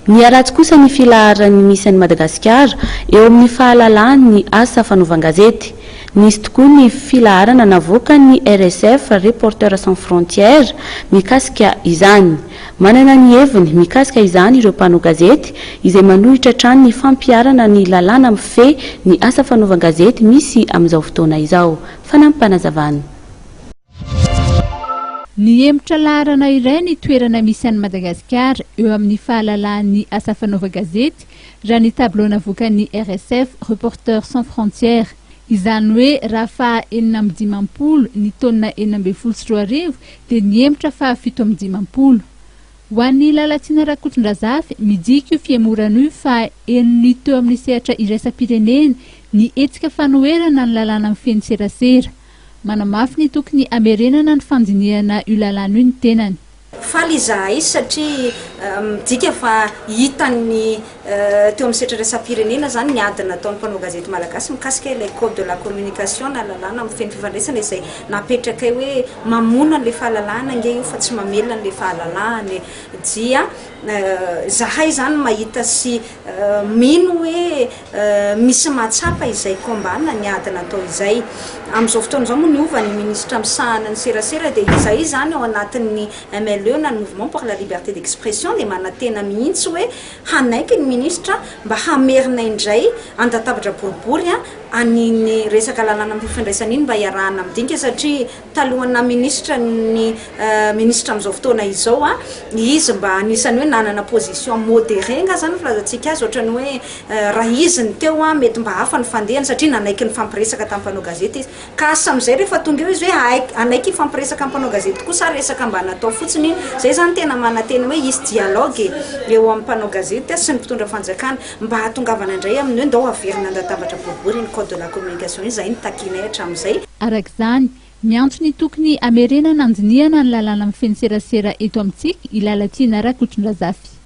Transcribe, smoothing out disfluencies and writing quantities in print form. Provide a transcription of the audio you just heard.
Niharatsy kosa ny filaharan'ny misy an'i Madagasikara eo amin'ny fahalalahan'ny asa fanaovan-gazety. Nisy tokoa ny filaharana navoakan'ny RSF, Reporters Sans Frontières, mikasika izany. Manana ny heviny mikasika izany ireo mpanao gazety izay manohitra hatrany ny fampiharana ny lalàna mifehy ny asa fanaovan-gazety misy amin'izao fotoana izao. Fanampim-panazavana. Nihemotra laharana iray ny toerana misy an'i Madagasikara eo amin'ny fahalalahan'ny asa fanaovan-gazety raha ny tabilao navoakan'ny RSF, Reporters Sans Frontières. Izany hoe raha faha 56 ny taona 2016 dia nihemotra faha 57. Ho an'i Lalatiana Rakotondrazafy, midika io fihemorana io fa henon'ny teo amin'ny sehatra iraisam-pirenena ny hetsika fanoherana ny lalàna mifehy ny serasera. Manamafy ny tokony hamerenana ny fandinihana io lalàna io ny tenany. Faly izahay satria midika fa hitan'ny teo amin'ny sehatra iraisam-pirenena izany ny ady nataon'ny mpanao gazety malagasy mikasika ilay code de la communication na lalàna mifehy ny fifandraisana izay napetrakay hoe mamono an'ilay fahalalahana ange io fa tsy mamelona an'ilay fahalalahana e! dia izahay izany mahita sy mino hoe misy mahatsapa izay combat na ny ady natao izay. Amin'izao fotoana izao moa niova ny minisitra misahana ny serasera dia izay izany ao anatin'ny MLE na ny Mouvement pour la Liberté d'Expression dia manantena mihitsy hoe hanaiky ny minisitra mba hamerina indray an-databatra boribory an'iny resaka lalàna amin'ny fifandraisana iny mba hiarahana midinika satria talohan'ny naha minisitra ny minisitra amin'izao fotoana izao izy mba anisan'ny hoe nanana position modérée nga zany ny filazantsika azy ohatran'ny hoe raha izy ny teo mety mba hafa ny fandehany satria nanaiky nifampiresaka tamin'ny mpanao gazety izy ka asa amin'izay rehefa tonga eo izy hoe hanaiky hifampiresaka amin'ny mpanao gazety koa sa resaka mba natao fotsiny iny zay zany tena manantena hoe hisy dialogue eo amin'ny mpanao gazety sy ny mpitondra fanjakana mba hahatongavana indray amin'ny hoe ndao haverina an-databatra boribory iny code de la communication iny izay no takianay hatramin'izay. Araka izany, miantso ny tokony hamerenana handinihana ny lalàna mifehy ny serasera eto amintsika i Lalatiana Rakotondrazafy.